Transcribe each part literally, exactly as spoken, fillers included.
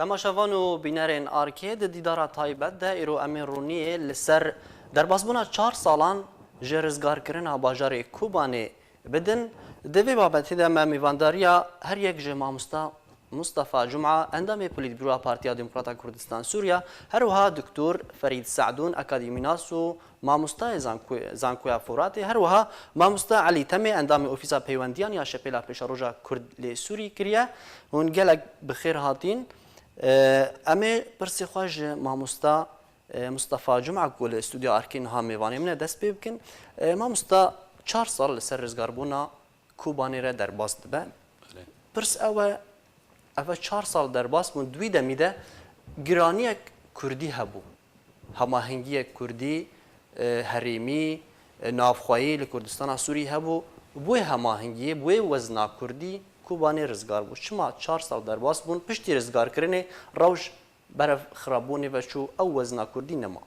Temaşevan û bînerên Arkê, di dîdara taybet de îro em ê rûniyê li ser derbasbûna çar salan ji rizgarkirina bajarê Kobanê bidin. Di vê babetê de me mêvandariya her yek ji mamosta Mustafa Cuma, endamê Polîtbûroya Partiya Demokrata Kurdistan Sûriya, her wiha Doktor Ferîd Se'dûn, akademînas û mamostayê zanko-, Zankoya Foratê, her wiha mamosta Elî Temê, endamê Ofîsa Peywendiyan ya Şepêla Pêşeroja Kurd lê Sûrî kiriye. Hûn gelek bi xêr hatîn. Em ê pirsê xwe ji mamosta, e, Mustafa Cuma ku li stûdyoya Arkê niha mêvanê min e dest pê bikin. E, mamosta, çar sal li ser rizgarbûna Kobanê re derbas dibe. Belê. Pirs ew e, ev e çar sal derbas bûn, di wî demî de giraniyek kurdî hebû. Hemahengiyek kurdî, e, herêmî, e, navxweyî li Kurdistana Sûrî hebû. Bi wê hemahengiyê, bi wê wezna kurdî Kobanê rizgar bû. Çima çar sal derbas bûn? Piştî rizgarkirinê rewş berev xirabûnê ve çû, ew wezna kurdî nema.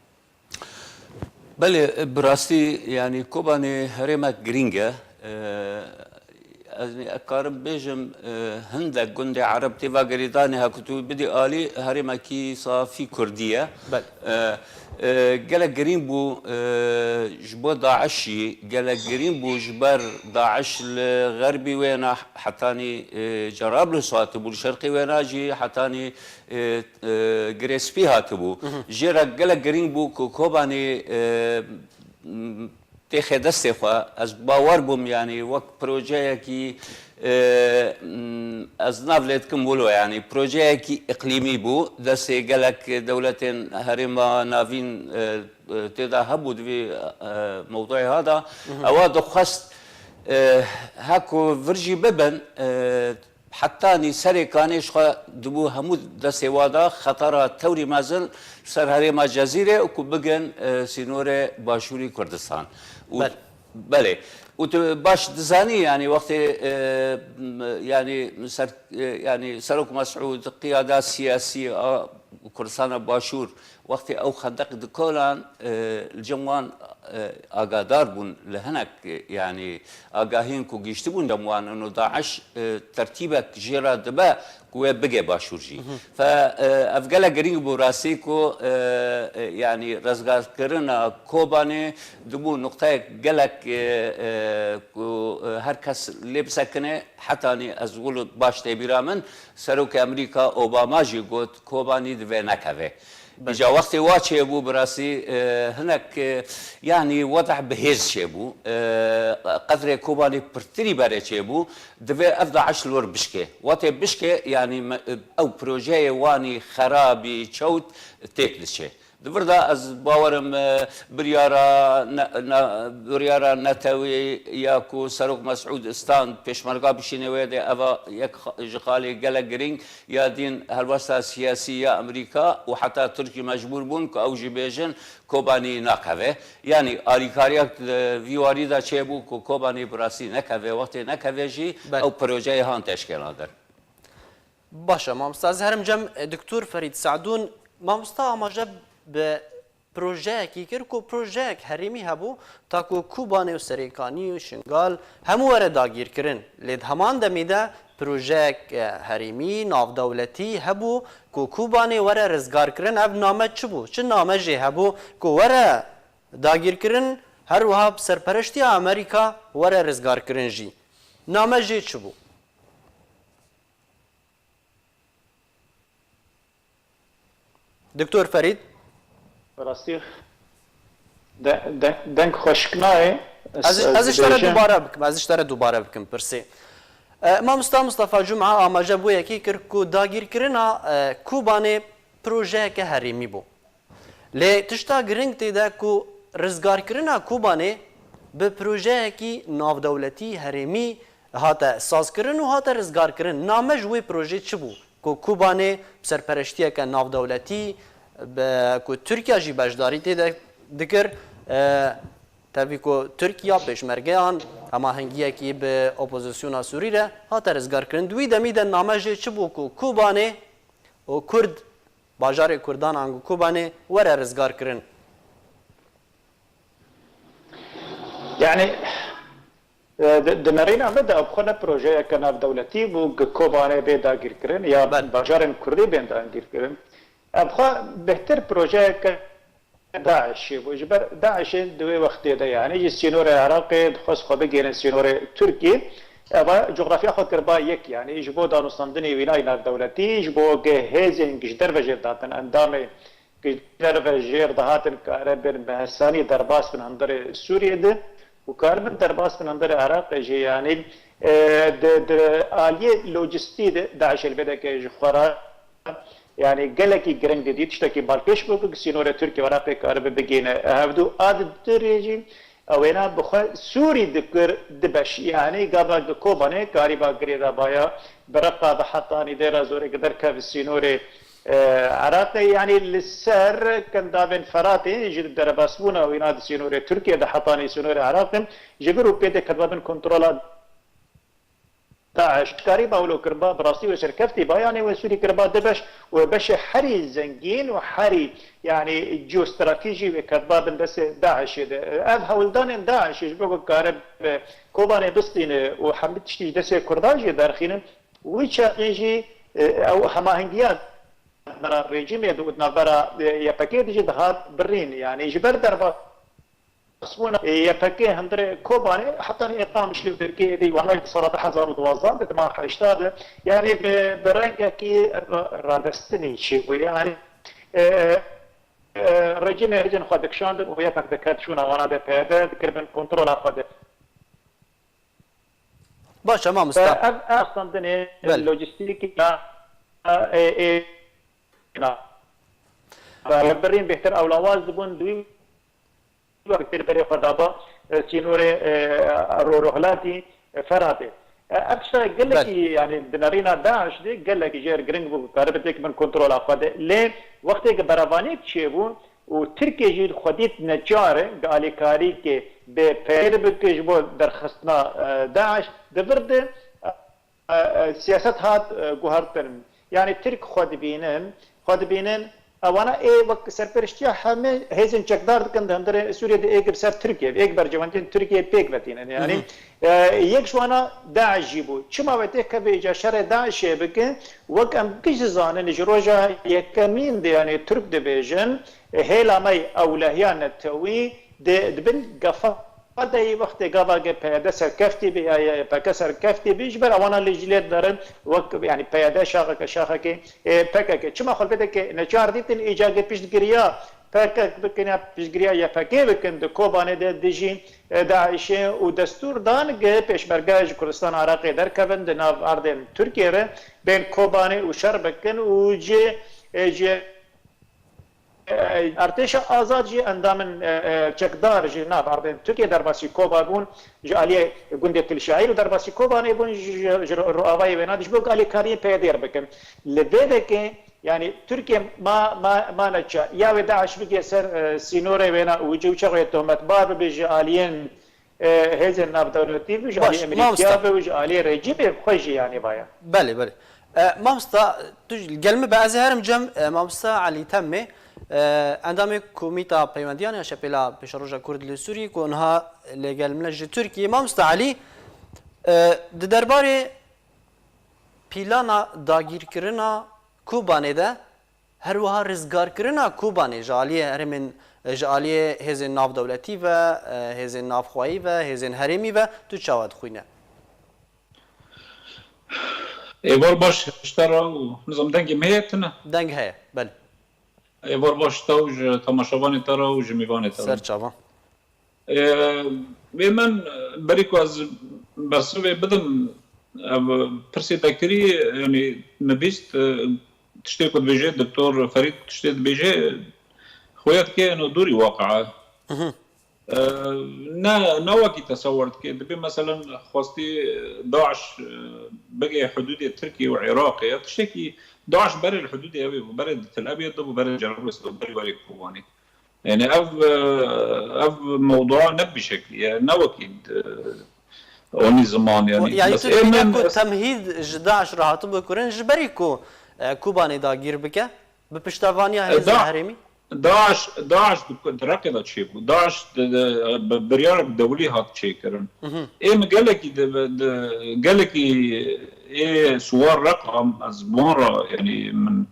Belê, bi rastî, yanî Kobanê herêmek girîng e. E, ez, ez karim bêjim, e, hindek gundê Ereb tê va girêdanê, heke tu bidî alî, herêmekî safî kurdî ye. Belê. E, e, gelek girîng bû, e, ji bo DAIŞ jî, gelek girîng bû ji ber DAIŞ li xerbî wêna hetanî, e, Cerablus hatibû, li şerqê wêna jî hetanî, e, e, Girê Spî hatibû. Jê re gelek girîng bû ku Kobanê, e, m, têxe destê xwe. Ez bawer bûm, yanî wek projeyekî, e, m, ez nav lê dikim wilo, yanî projeyekî îqlîmî bû. Destê gelek dewletên Herêma Navîn, e, e, tê de hebû di vî, e, mewduê ha de. Ewa dixwest, e, heko vir jî bibin, e, hetanî serê kanê ji xwe dibû hemû destê wa da xetara tewrî mezin ser herêma Cezîrê û ku bigin, e, sînorê Başûrî Kurdistan. Û Belê. Belê. Û tu baş dizanî, yanî wextê, e, m, yanî ser, e, yanî Serok Mesûd, qiyada siyasî a Kurdistana Başûr, wextê ew xendeq dikolan, e, li cem wan, e, agadar bûn li hinek, e, yanî agahiyên ku gihîştibûn cem wan, û DAIŞ, e, tertîbek jê re dibe ku wê bige Başûr jî. Fe, e, ev gelek girîng bû rastî ku, e, e, yanî rizgarkirina Kobanê dibû nuqteyek gelek, e, e, ku, e, her kes lê bisekine. Hetanî ez wilo baş tê bîra min, Serokê Amerîka Obama jî got, Kobanî divê nekeve. Belê. Îca wextê wa çêbû, bi rastî, e, hinek, e, yanî wedeh bi hêz çêbû. E, qedrê Kobanî pirtirî berê çêbû. Divê ev DAIŞ li wir bişkê. Wextê bişkê, yanî me, ew projeyê wanî xerabî çewt têk diçe. Di vir de ez bawerim, e, biryara ne-, ne-, biryara netewî ya ku Serok Mesûd stand, pêşmerga bişîne wê de, eva yek xa-, ji xalê gelek girîng ya dîn helwesta siyasî ya Amerîka û heta Tirk jî mecbûr bûn ku ew jî bêjin Kobanî nakeve. Yanî alîkariya di vî warî de çêbû ku Kobanî bi rastî nekeve, wextê nekeve jî Belê. Ew projeyê han teşkêlandin. Baş e, mamosta. Ez herim cem, e, Doktor Ferîd Se'dûn. Mamosta amaje bi projeyekî kir ku projeyek herêmî hebû, ta ku Kobanê û Serêkanî û Şingal hemû were dagîrkirin. Lê di heman demê de projeyek, e, herêmî, navdewletî hebû ku Kobanê were rizgarkirin. Ev name çi bû? Çi name jê hebû ku were dagîrkirin, her wiha bi serpereştiya Amerîka were rizgarkirin jî? Name jê çi bû? Doktor Ferîd? Rastî de, de, deng xweşik nayê. Ez, ez ji te re dubare bikim, ez ji te re dubare bikim pirsê. E, Mamosta Mustafa Cuma amaje bo yekê kir ku dagîrkirina, e, Kobanê projeyeke herêmî bû. Lê tişta giring tê de ku rizgarkirina Kobanê bi projeyekî navdewletî herêmî hate sazkirin û hate rizgarkirin. Name ji wê projê çi bû ku Kobanê bi serpereştiyeke navdewletî, bi, ku Tirkiye jî beşdarî tê de dikir, e, tevî ku Tirkiye pêşmergeyan hemahengiyekî bi opozisyona Sûrî re hate rizgarkirin. Di wî demî de name jê çi bû ku Kobanê û Kurd, bajarê Kurdan ango Kobanê were rizgarkirin? Yani E, di, di nerîna me de ev xwe ne projeyeke navdewletî bû, gi Kobanê bê dagîrkirin ya Belê. bajarên Kurdî bên dagîrkirin. Ev xwe bêhtir projeyeke DAIŞê bû. Ji ber DAIŞê di wê wextê de, yanî ji sînorê Iraqê dixwest xwe bigihîne sînorê Tirkiyê. Eva cografya xwe kiriba yek, yanî ji bo danûstandinê wînayê navdewletî, ji bo ge hêzên ji derve jê dihatin endamê, ji derve jêr dihatin karibin bi hesanî derbas bin hundirê Sûriyê de û karibin derbas bin hundirê Iraqê jî, yanî, e, di, di aliyê lojistî de DAIŞê li vê deke ji xwe re, yanî gelekî giring didî, tiştekî balkêş bû ku sînorê Tirkiye û Iraqê karibe bigihîne hevdû. A di dirê jî ew wêna bi xwe Sûrî dikir di beş, yanî gava di Kobanê karîba girêdabaya bi Reqa, bi Hetanî, Dêra Zorê ki derkev sînorê, e, Iraqê, yanî li ser kendavên Feratê ji derebasbûna wêna di sînorê Tirkiye de Hetanî sînorê Iraqê ji vir û pê de ketba bin kontrola DAIŞ. Karîba wilo kiriba, bi rastî wê serkeftî ba, yanî wê Sûrî kiriba di beş û beşê herî zengîn û herî, yanî, cîostratîjî wê ketba bin destê DAIŞê de. Ev hewldanên DAIŞê ji bo ku kare bi Kobanê bistîne û hemî tiştî ji destê Kurdan jî derxîne, wî çaxê jî, e, ew hemahengiya navbera rejîmê de û di navbera, e, Y P G de jî dihat birîn. Yanî ji ber derba Qismûna Y P G hundirê Kobanê heta ê Qamişlî û Tirkiyê dî wanayê di sala du hezar û duwazdeh de, di mah heşta de, yanî bi, bi rengekî ra-, radestinî çêbû. Yanî, e, e, rejîmê hêzên xwe dikişandin û Y P G diket çûna wana de, P Y D dikiribin kontrola xwe de. Baş e, mamosta. Ev, ev standinê Belê. lojistîkî ya, e, e, na. Birîn bêhtir ewlawaz dibûn, di wî wextê li berê xwe daba, e, sînorê, e, rûrohilatî, e, Feratê. E, ev tişta gelekî, Belê. yanî di nerîna DAIŞ de gelekî jêr giring bû, karibe têk bin kontrola xwe de. Lê wextê ki berevaniyek çêbû, û Tirkiye jî xwe dît neçar e, bi alîkarîkê bê peyr bike ji bo derxistina, e, DAIŞ, di vir de, e, e, siyaset hat, e, guhertin. Yanî Tirk xwe dibînin, xwe dibînin, ewana ê wek serperiştiya hemê hêzên çekdar dikin di hundirê Sûriyê de ê bi ser Tirkiye, ê berjewendiyên Tirkiye pêk vetînin. Yanî, Hı hı. e, yek ji wana DAIŞ jî bû. Çima wê têkeve îca şerê DAIŞê bike? Wek em giş dizanin, ji roja yekemîn de, yanî Tirk dibêjin, hêla me yê ewlehiya netewî di, di bin gefa de yî wextê gava ge P Y D serkeftî bî ya Y P G serkeftî bî, ji ber ewana lê jî lê dinerin wek, yanî P Y D şaxeke, şaxekê, e, P K K. Çima xwe vê deke neçar dîtin, îca ge piştgiriya P K K bikin ya piştgiriya Y P G bikin di Kobanê de dijî, e, DAIŞê û destûr dan ge pêşmerge ji Kurdistan Iraqê derkevin di nav erdên Tirkiye re bên Kobanê û şer bikin û ji, e, ji, e, Artêşa Azad jî endamên, e, e, çekdar ji nav erdên Tirkiye derbasî Koba bûn, ji aliyê gundê Til Şaîr û derbasî Kobanê bûn, ji, ji, ji ro-, roavayê wêna dijî bo alîkariyên P Y D re bikin. Li vê deke, yanî Tirkiye ma, ma, ma neça. Ya wê DAIŞ bigê ser, e, sînorê wêna û ji wî çaxê tohmetbar bibe ji aliyên, e, hêzên navdewletî be, ji Baş, aliyê mamosta. Emerîkiya be û ji aliyê rejîmê xwe jî, yanî vaya. Belê, belê. E, mamosta, tu gel min be, ez ê herim cem, e, mamosta Elî Temmê, e, endamê Komîta Peywendiyan ya Şepêla Pêşeroja Kurd li Sûriyê ku niha lê gel min e ji Tirkiyê. Mamosta Elî, e, di derbarê plana dagîrkirina Kobanê de, her wiha rizgarkirina Kobanê ji aliyê herêmên, ji aliyê hêzên navdewletî ve, hêzên navxweyî ve, hêzên herêmî ve, tu çawa dixwîne? Êvar baş ji te re û nizam dengê me heye tune? Deng heye, belê. Êvar baş ji te û ji temaşevanê te re û ji mêvanê te re. Ser çavan. Ee, Vê min, berî ku ez bersivê bidim, ev pirsê te kirî, yanî min bîst, e, tiştê ku dibêje, Doktor Ferîd tiştê dibêje, xuya dike eno dûrî waqia. Mhm. E, ne, ne wekî tesewwer dike. Dibê meselen xwestî DAIŞ, e, bigê hudûdê Tirkiye û Iraqê. Ya tiştekî DAIŞ berê li hudûdê ew ê bû, berê di Tel Abyad de bû, berê Cerablusê de bû, berê werê Kobanê. Yani ev, e, ev mewdua ne bi şeklî ye, ne wekî, e, onî ziman yani. Yani Bes tu ê dibîne min ku temhîd ji DAIŞ re hatibû kirin, ji berî ku, e, Kobanê dagîr bike, bi piştevaniya E, hêzên da- herêmî? DAIŞ, DAIŞ di, di Reqê de çêbû. DAIŞ di, di, bi biryarek dewlî hat çêkirin. Ê min gelekî di, di, gelekî ê siwar Reqa ez bi wan re, yanî min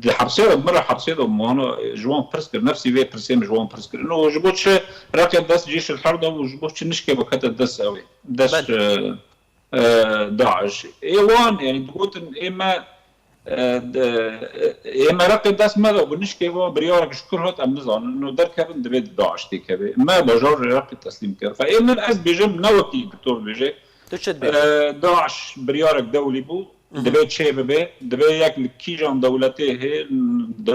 di hepsê de, min re hepsê de wan ji wan pirs kir. Nefsî vê pirsê min ji wan pirs kir. Ino ji bo çi Reqê dest cî şil her da û ji bo çi nişkê ve kete dest ew ê? Dest, Belê. e, e, DAIŞ. Ê wan, yanî digotin, ê me, e, de, ê me Reqê dest me de, bi nişkê ve biryarek ji kur hat, em nizanin. No derkevin, divê DAIŞ têkeve. Me bajarê Reqê teslîm kir. Fe ê min, ez bêjim, ne wekî doktor dibêje, Tu çi dibêjî? e, DAIŞ biryarek dewlî bû. Divê çê bibe, divê yek li kîjan dewletê hê, di,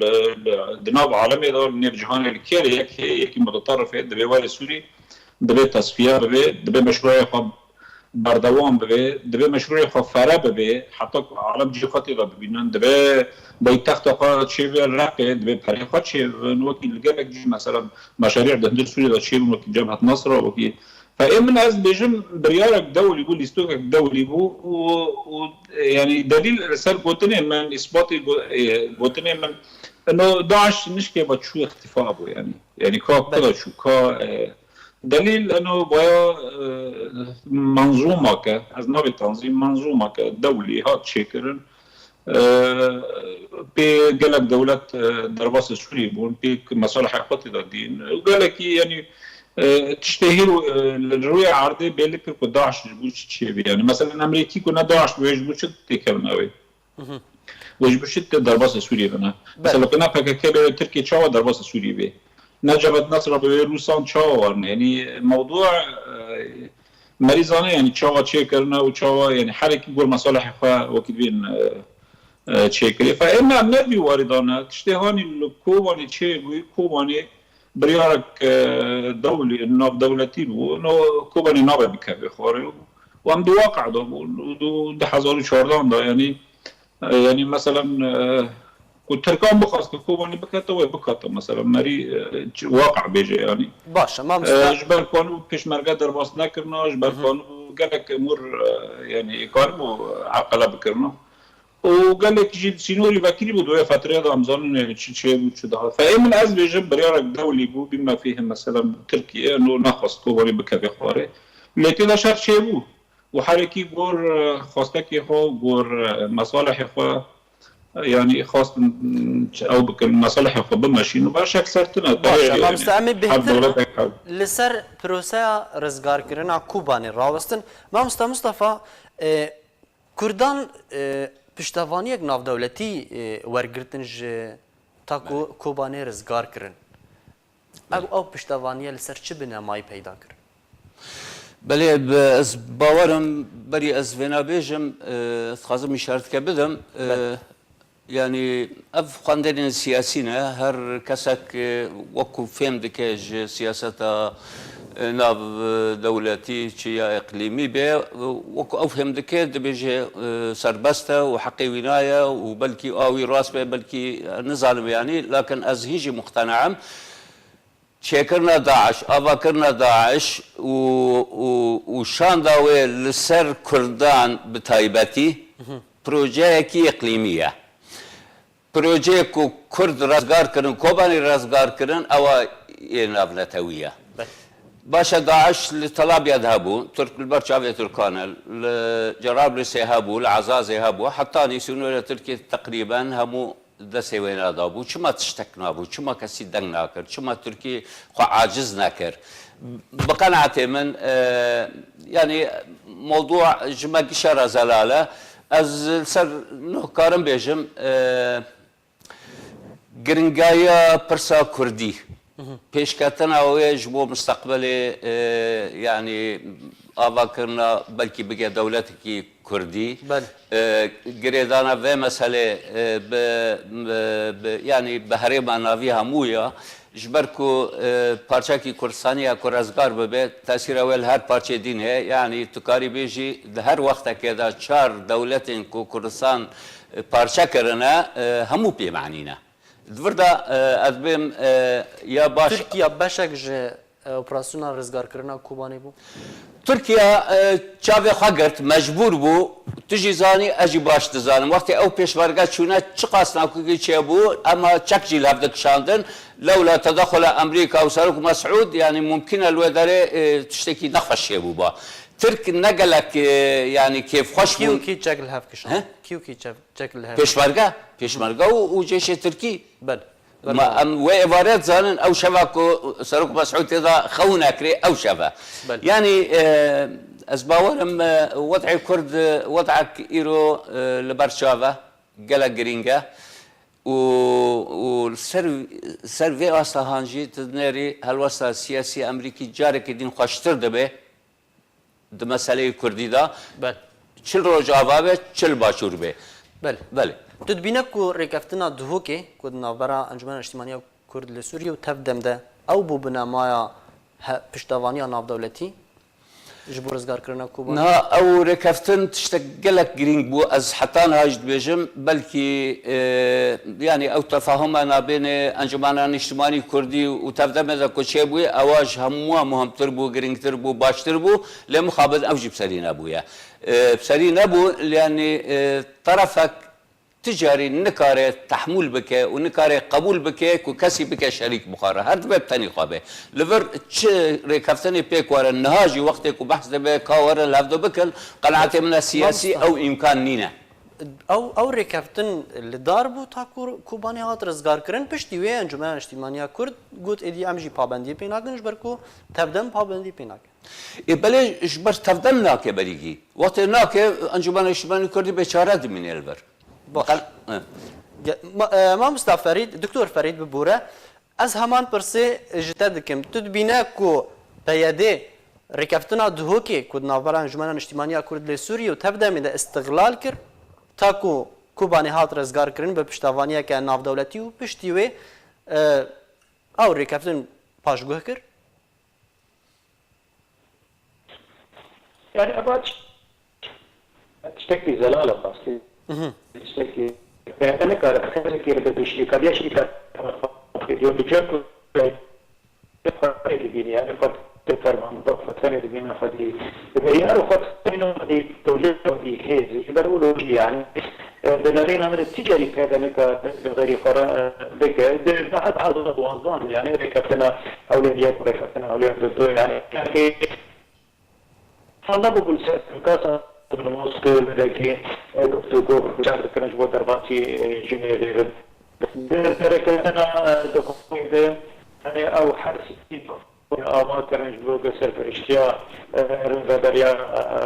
li, li, di nav alemê de, li nêv cihanê li kê re yek hê, yekî muteterif hê, divê were Sûrî, divê tesfiye bibe, divê meşrûyê xwe berdewam bibe, divê meşrûyê xwe fere bibe, heta ku alem cî xwe tê de bibînin, divê paytexta xwe çêbe Reqê, divê perê xwe çêbin, wekî li gelek cî, mesela, meşarî di hundir Sûriyê de çêbin, wekî Cebhet Nasra, wekî Fe ê min ez dibêjim, biryarek dewlî bû, lîstokek dewlî bû û, û, yanî delîl li ser gotinê min, îsbatê go-, ê, gotinê min, ino DAIŞ nişkê ve çû îxtîfa bû, yanî. Yanî ka ku Belê. da çû, ka, e, delîl ino baya, e, menzûmake, ez navê tanzîm, menzûmake dewlî hat çêkirin. E, pê gelek dewlet, e, derbasê Sûriyê bûn, pê mesalihê xwe tê de dîn. Û gelekî, yanî, e, tiştê hîro, e, li rûyê erdê belî kir ku DAIŞ ji bo çi çêbû. Yanî, mesela, Amerîkî ku ne DAIŞ bû, ji bo çi têkevin ew ê? Hı hı. Û ji bo çi tê derbasê Sûriyê bine? Belê. Mesela, ku ne P K K bê, Tirkiye çawa derbasê Sûriyê bê? Ne Cebhet Nasra bê, Rûsan çawa warin? Yanî, mewdû, e, merî zane, yanî çawa çêkirine û çawa, yanî herekî gor mesalihê xwe wekî dibên, e, e, çêkirî. Fe ê me, em ne vî warî de ne. Tiştê hanî li Kobanê çêbû, Kobanê biryarek, e, dewlî, navdewletî bû. No Kobanê nabe bikeve xwarê û, û em di waqe de bûn û du, du hezar û çardan de, yanî, e, yanî, meselen, e, ku Tirkan bixwast ku Kobanê bikete, wê bikete, meselen, merî, e, çi waqe bêje, yanî. Baş e, mamosta. E, ji ber ku anibû pêşmerge derbas nekirina, ji ber Hı hı. ku anibû gelek emûr, e, yanî, ku anibû eqele bikirina. Û gelek jî sînorî vekirî bû di wê fetreyê de, em zanin, yanî, çi çêbû, çi dihat. Fe ê min ez bêjim, biryarek dewlî bû, bî me fêhim, meselen, Tirkiye, no nexwest Kobanê bikeve xwarê. Lê tê de şer çêbû. Û herekî gor, e, xwestekê xwe, gor, e, mesalihê xwe, e, yanî xwestin, mm, ew bikin, mesalihê xwe bimeşîn û beşek ser tine. Baş e, Perê, mamosta, yanî, em ê her bêhtir dewletek hev. li ser proseya rizgarkirina Kobanê rawestin. Mamosta Mustafa, e, Kurdan, e, piştevaniyek navdewletî, e, wergirtin ji ta ku Belê. Kobanê rizgar kirin. Ew, Belê. ew piştevaniye li ser çi binemayî peyda kir? Belê, bi-, ez bawer im, berî ez vêna bêjim, e, ez dixwazim îşaretke bidim. E, Belê. Yanî ev xwendinên siyasî ne. Her kesek, e, wekû fêm dike ji siyaseta, e, nav, e, dewletî çi ya îqlîmî be, e, wekû ew fêm dike, dibêje, e, serbest e û heqê wî naye û belkî a wî rast be, belkî, e, nizanim yanî. Lakin ez hîn jî muqtena im. Çêkirina DAIŞ, avakirina DAIŞ û, û, û şanda wê li ser Kurdan bi taybetî, Hı hı. projeyekî îqlîmî ye. Projeyê ku Kurd rizgar kirin, Kobanê rizgar kirin, ewa yê navnetewî ye. Belê. Baş e, DAIŞ li Tel Abyad hebû, Tirk li ber çavê Tirkan e, li Cerablûsê hebû, li Ezazê hebû, hetanî sînorê Tirkiyê teqrîben hemû destê wê nedabû. Çima tiştek nabû? Çima kesî deng nakir? Çima Tirkî xwe aciz nekir? Bi qenaetê min, e, yanî mewdû ji me gişe re zelal e. Ez li ser nuh karim bêjim, e, giringahiya pirsa Kurdî, Hı hı. pêşketina wê ji bo misteqbelê, e, yanî avakirina belkî bige dewletekî Kurdî, Belê. e, girêdana vê meselê, e, bi, bi, bi, yanî bi herêma navî hemû ya, ji ber ku, e, parçekî Kurdistanî ya ku rezgar bibe, tesîra wê li her parçeyê dîn heye. Yanî tu karî bêjî di her wextekê de çar dewletên ku Kurdistan, e, parçe kirine, e, hemû pê manî ne. Di vir de, e, ez bêm, e, ya baş Tirkiye beşek ji e, operasyona rizgarkirina Kobanê bû? Tirkiye e, çavê xwe girt, mecbûr bû. Tu jî zanî, ez jî baş dizanim. Wextê ew pêşmerge çûne, çiqas nakokî çêbû, ema çek jî li hev dikişandin. Lewla tedexula Amerîka û Serok Mesûd, yanî mumkin e li wê derê e, tiştekî nexweş çêbûba. Tirk ne gelek e, yanî kêfxweş Kî û bûn. kî çek li hev kişand? He? Kî û kî çek, çek li hev? Pêşmerge, pêşmerge û, û cêşê Tirkî. Belê. Ma em wê êvarê dizanin, ew şeva ku Serok Mesûd tê de xewna kirê, ew şev e. Belê. Yanî e, ez bawer im e, wed'ê Kurd e, wed'ek îro e, li ber çav e, gelek girîng e û, û li ser, ser vê asta han jî tu dinêrî helwesta siyasî Amerîkî carekê din xweştir dibe. Di meseleyê Kurdî de Belê. Çi li Rojava be, çi li Başûr be. Belê. Belê. Tu dibîne ku rêkeftina Duhokê ku di navbera Encûmena Niştimanî ya Kurd li Sûriyê û Tevdem de ew bû binamaya he- piştevaniya navdewletî ji bo rizgarkirina Kobanê? Niha ew rêkeftin tiştek gelek girîng bû. Ez heta niha jî dibêjim, belkî e, yanî ew tefahuma nabênê Encûmena Niştimanî Kurdî û Tevdemê de ku çêbûye, ewa ji hemûyan muhimtir bû, girîngtir bû, baştir bû. Lê mixabin ew jî bi serî nebûye. E, bi serî nebû, yanî e, terefek ti carî nikare tehmûl bike û nikare qebûl bike ku kesî bike şerîk bi xwe re. Her dibe bi tenî xwe be. Li vir çi rêkeftinê pêk were, niha jî wextê ku behs dibe ka werin li hevdu bikin, qenaetê min e siyasî Mamosta. Ew îmkan nîne. Ew, ew rêkeftin li dar bû ta ku Kobanê hat rizgarkirin. Piştî wê Encûmena Niştimanî ya Kurd got, êdî em jî pabendiyê pê nakin, ji ber ku Tevdem pabendiyê pê nake. Ê belê ji ber Tevdem nake berîgî. Wextê nake Encûmena Niştimanî Kurdî bêçare dimîne li vir. Baş. Qel- e. Ge- ma- e, Mamosta Ferîd, Doktor Ferîd bibûre. Ez heman pirsê ji te dikim. Tu dibîne ku P Y D rêkeftina Duhokê ku di navbera Encûmena Niştimanî ya Kurd lê Sûriyê û Tevdemê de îstiqlal kir, ta ku Kobanê hat rizgarkirin bi piştevaniyeke navdewletî û piştî wê e, ew rêkeftin paşguh kir? Yani ev tiştekî zelal e rastî. Tiştekî peyde nikare xêzekê li piştî kariya şîka diyor bir çek xwedî bînî yani xwedî ferman xwedî bînî xwedî. Yar xwedî xwedî tewlê xwedî hêz ji ber û lojî yani. Di nerîna min de tîcarî peyde nikare xêrî xwe re bike. Di daha daha duwazdan yani rêkeftina ewlêdiya ku rêkeftina ewlêdiya yani. Fanda bû li ser kasa Moskê li degî guftûgo guhdar dikirin ji bo derbasî jinê rêvin. Di dereketina dixwîn de, yani ew her sî ava kirin ji bo serperiştiya rêveberiya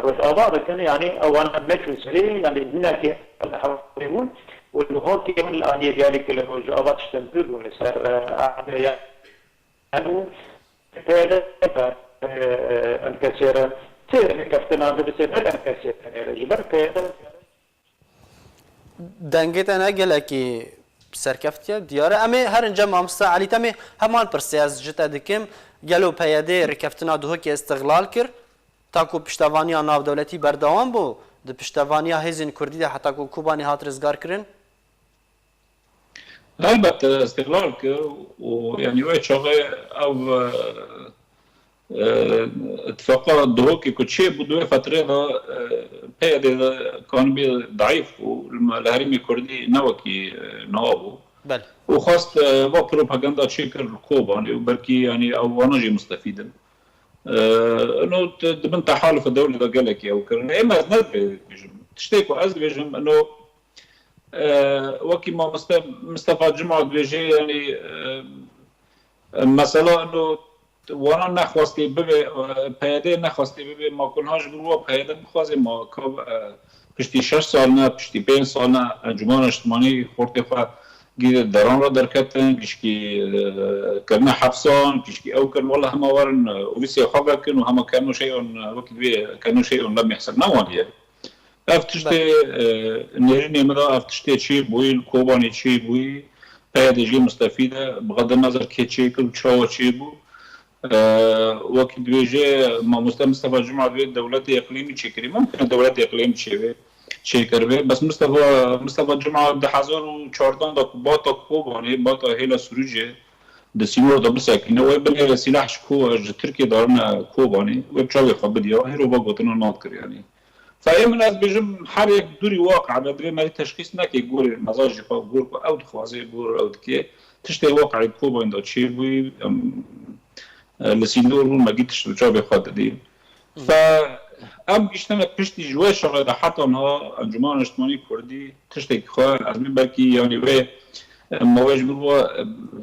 Rojava dikin, yani ew wana neçûn serê, yani hinekî li hevalê bûn û li holkê min li aliyê diyalî ki li Rojava tiştin pir bûn li ser erdê ya. Eno peyde em kesê re ti rêkeftina bibise ber em kesê tenê re ji ber peyde. Dengê te ne gelekî serkeftiye, diyar e. Em ê herin cem mamoste Elî, te em ê heman pirsê ez ji te dikim. Gelo P Y D rêkeftina Duhokê îstiqlal kir? Ta ku piştevaniya navdewletî berdewam bû, di piştevaniya hêzên Kurdî de heta ku Kobanê hat rizgarkirin? Elbette îstiqlal kir û yanî wê çaxê ev e, îtifaqa Duhokê ku çêbû di wê fetrê de e, P Y D de kanibî daîf bû, li herêmê Kurdî ne wekî e, niha bû. Belê. Û xwest e, va propaganda çêkir li Kobanê û belkî yanî ew wana jî mustefîd in. E, ino di bin tehalifa dewlê de gelekî ew kirin. Ê me ez ne dibêjim. Tiştê ku ez dibêjim, ino E, wekî mamoste Mistefa Cuma dibêje, yanî e, mesela ino wana nexwestê bibe, e, P Y D nexwestê bibe, ma ku niha ji bo wa P Y D bixwaze, ma ka e, piştî şeş sal ne, piştî pênc sal ne, Encûmena Niştimanî xortê xwe gî deran re derketin, gişkî e, kirine hepsan, gişkî ew kirin, wela hema werin e, û vîsê xwe vekin û hema keno şeyon, e, wekî divê keno şeyon lem yehsir ne waniye. Ev tiştê e, nêrînê min de ev tiştê çêbûyî, li Kobanê çêbûyî, P Y D jî mustefîd e, bi xedê nezir kê çêkir û çawa çêbû. E, wekî dibêje mamoste Mistefa Cuma divê dewletê îqlîmî çêkirî. Mumkin e dewletê îqlîmî çêbe, çêkiribe. Bes Mistefa, Mistefa Cuma di hezar û çardan de ku bata Kobanê, bata hêla Sirûcê, di sînor de bisekîne, wê binêre sîlah ji ku ji Tirkiyê darine Kobanê, wê bi çavê xwe bidiya, hêro va gotina nat kir, yanî. Fe ê min ez bêjim, her yek dûrî waqe be, divê merî teşxîs neke gorê mezaj jî xwe gor ku ew dixwaze, gor ew dike. Tiştê waqeyê Kobanê de çêbûyî, em, e, li sînor bûn, me gî tişt bi çavê xwe didî. Fe em giştine piştî ji wê şerê de heta niha Encûmena Niştimanî Kurdî tiştekî xwe, ez bî belkî, yanî, wê, e, mawê ji bin wa,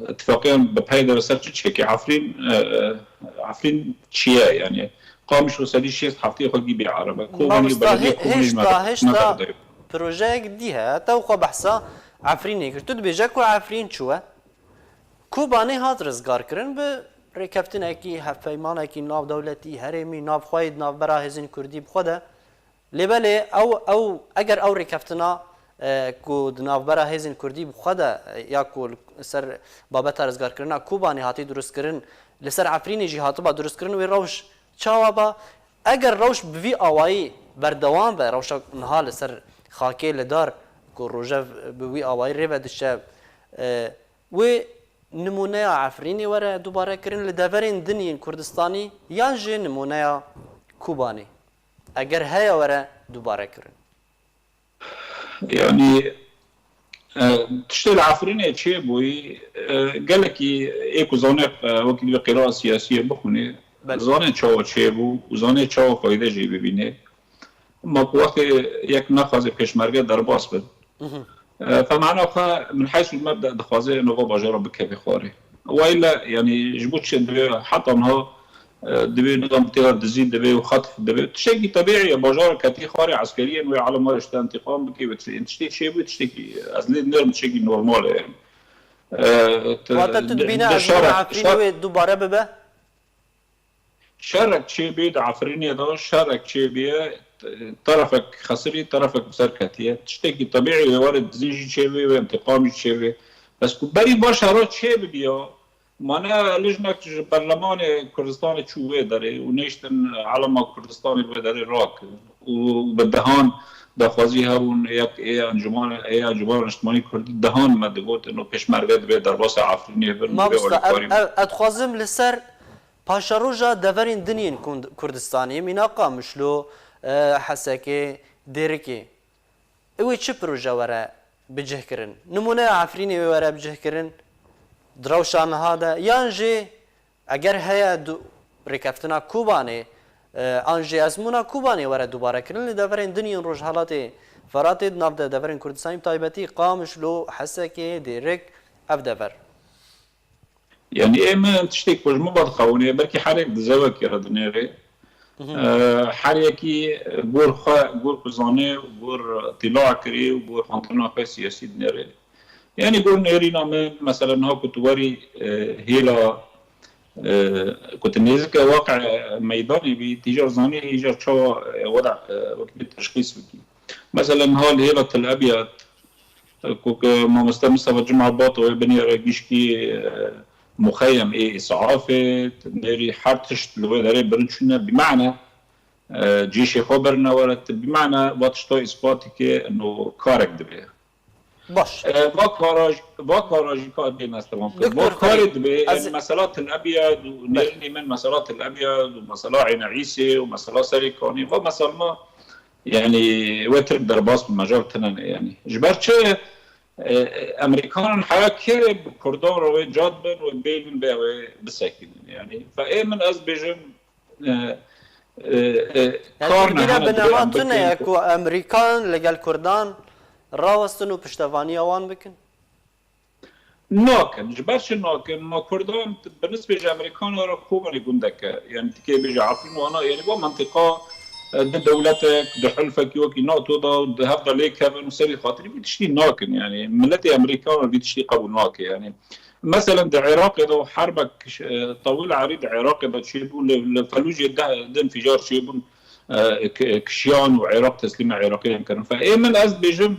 e, tifaqeyan bi pey de ser çi çekê Efrîn, e, e, Efrîn çi ye, yanî, Qamişlo sedî şêst heftê xwe gî bê erebe. Kobanî Mamosta, belediye hê-, Kobanî hêşta, hêşta projeyek dî heye. Te xwe behsa Efrînê kir. Tu dibêje ku Efrîn çû ye? Kobanê hat rizgarkirin bi rêkeftinekî, hevpeymanekî navdewletî, herêmî, navxweyî di navbera hêzên kurdî bi xwe de. Lê belê ew, ew, eger ew rêkeftina, e, ku di navbera hêzên kurdî bi xwe de, e, ya ku li ser babeta rizgarkirina Kobanê hatî durustkirin, li ser Efrînê jî hatiba durustkirin, wê rewş çawa ba? Eger rewş bi vî awayî berdewam be, rewşa niha li ser xakê li dar ku rojev bi wî awayî rê ve diçe, e, wê nimûneya Efrînê were dubare kirin li deverên din yên Kurdistanî, yan jî nimûneya Kobanê, eger heye, were dubare kirin? Yanî, e, tiştê li Efrînê çêbûyî, e, gelekî ê ku zane, e, wekî divê qîra siyasiyê bixwînê, Belê. Zane çawa çêbû û zane çawa fayde jê bibînê. Ma ku wextê yek naxwaze pêşmerge derbas bin. Mhm. E, fe mena xwe min heysul mebde dixwaze nava bajara bikeve xwarê. Wayla, yanî, ji bo çi divê heta niha, e, divê nizam têra dizî divê û xatf divê. Tiştekî tebîî ye, bajara ketî xwarê eskeriyên wê alem were ji te întiqam bike wê tiştê, tiştê çêbû, tiştekî ez lê nerim tiştekî normal e. E, te, Wate tu de, dibîne de ez şerek, were Efrînê şer- wê dubare bibe? Şerek çêbê di Efrînê de, şerek çêbê, terefek xesirî, terefek bi ser ketiye. Tiştekî tebîî wê were dizî jî çêbê, wê întiqam jî çêbê. Bes ku berî va şera çêbibiya, mane lijnek ji berlemanê Kurdistanê çû wê derê û nêştin alema Kurdistanê wê derê rakir. Û bi dehan daxwazî hebûn, yek ê encûman, ê Encûmena Niştimanî Kurdî dehan me digot, ino pêşmerge divê derbasa Efrînê bin, divê Mamosta, ev, alîkarî bin. Ev, ez dixwazim li ser paşeroja deverên din yên Kund-, Kurdistanê, mîna Qamişlo, e, Hesekê, Dêrikê. Ew ê çi proje were bicihkirin? Nimûneya Efrînê wê were bicihkirin di rewşa niha de, yan jî eger heye du-, rêkeftina Kobanê, e, an jî ezmûna Kobanê were dubarekirin li deverên din yên Rojhelatê Feratê, di nav de deverên Kurdistanê, bi taybetî Qamişlo, Hesekê, Dêrik, ev dever? Yanî ê min tiştê ku ji min ve dixewinê, belkî her yek di zewekê re dinêrê. Mhm. E, her yekî gor xwe, gor ku zanê, gor tîla kirî û gor xantina xwe siyasî dinêrê. Yanî gor nêrîna min, mesela niha ku tu werî, e, hêla, e, ku tu nêzike waqe meydanê bî, tîjar zanî, îcar çawa, e, weda, e, wekî teşxîs bikî. Mesela niha li hêla Tel Abyad, ku, ku mamoste Mistefa Cuma Bato wê binêre gişkî, e, muxeyem ê îsafê, nêrî her tişt li wê derê birin çûne, bimane, e, cîşê xwe birine were, bimane va tişta îspat dike, no karek dibe. Baş. E, va kara, va kara jî ka bê nestemam kir. Doktor Va karê Ferîd, dibe, ez yani mesela Tel Abyad û Belê. nêrînê min mesela Tel Abyad û mesela Eyne Îsê û mesela Serê Kanî, va mesela ma, yani, wê Tirk derbas bi mecel tine ne, yani. Ji ber çi, e, e, Amerikanan heya kê bi Kurdan re wê cad bin, wê bêbin bê wê bisekînin, yani. Fe ê min ez bêjim, e, e, e, Yani kar tu dibîne nehene bi dibê nema em tune bikin ye ku Amerîkan li gel Kurdan rawestin û piştevaniya wan bikin? Nakin. Ji ber çi nakin? Ma Kurdan bi nisbê ji Amerîkana re Kobanê gundek e. Yani tikê bêje Efrîn wana, yani va mentiqa, e, di dewletek, di hilfekî wekî NATO da, di hev de lê kevin û serî xatirî vî tiştî nakin. Yani miletê Amerîkan vî tiştî qebûl nake. Yani meselen di Iraqê de herbek, e, tewil erî di Iraqê de çêbû, li, li Felûcê deh, deh înficar çêbûn, e, k-, kişiyan û Iraq teslîmê Iraqiyan kirin. Fe ê min ez dibêjim,